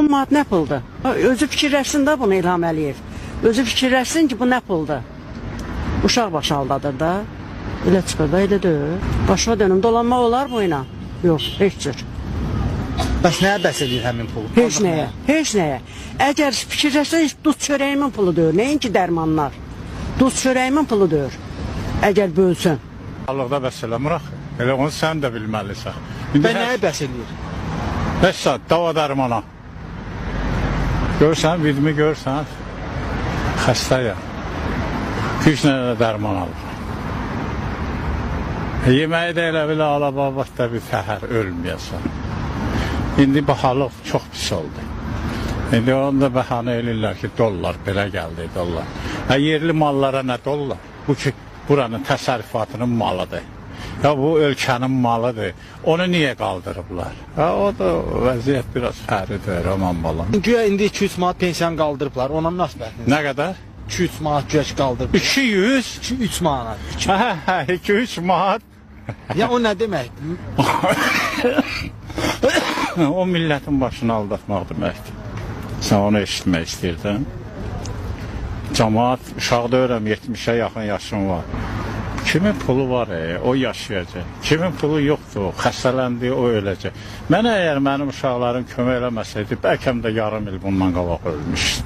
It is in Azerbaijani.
10 manat nə puldur? Özü fikirləşsin də bunu İlham Əliyev. Özü fikirləşsin ki, bu nə puldur? Uşaq başı aldadır da. Elə çıxır da, elə deyil. Başıma dönüm, dolanmaq olar bu ilə? Yox, heç cür. Bəs nəyə bəs eləyir həmin pul? Heç nəyə, heç nəyə. Əgər fikirləşsən, heç duz çörəyimin pulu deyil. Nəinki dərmanlar. Duz çörəyimin pulu deyil. Əgər bölsün. Allahda bəs eləmir axı. Elə onu sən də bilməlisən. İndi Və nəyə bəs eləyir? 5 saat dava dərmana. Görsən, vidimi görsən, xəstəyəm. Güclə də dərman alır. Yeməyi də elə belə alababat da bir təhər ölməyəsən. İndi bahalıq çox pis oldu. İndi onu da bəhanə eləyirlər ki, dollar belə gəldi, dollar. Hə, yerli mallara nə dollar? Bu ki, buranın təsərrüfatının malıdır. Ya bu ölkənin malıdır. Onu niyə qaldırıblar? Ha, o da vəziyyət biraz fərqlidir, aman balam. Güya indi 2-3 manat pensiyanı qaldırıblar. Ona münasibətiniz? Nə qədər? 2-3 manat güya ki qaldırıblar. 200? 2-3 manat. Hə, hə, 2-3 manat. Ya o nə deməkdir? O millətin başını aldatmaq deməkdir. Sən onu eşitmək istəyirdin. Camaat, uşaq deyirəm, 70-ə yaxın yaşım var. Kimin pulu var, o yaşayacaq. Kimin pulu yoxdur, xəstələndi, o öləcək. Mənə əgər mənim uşaqlarım kömək eləməsəydi, bəlkə də yarım il bundan qabaq ölmüşdü.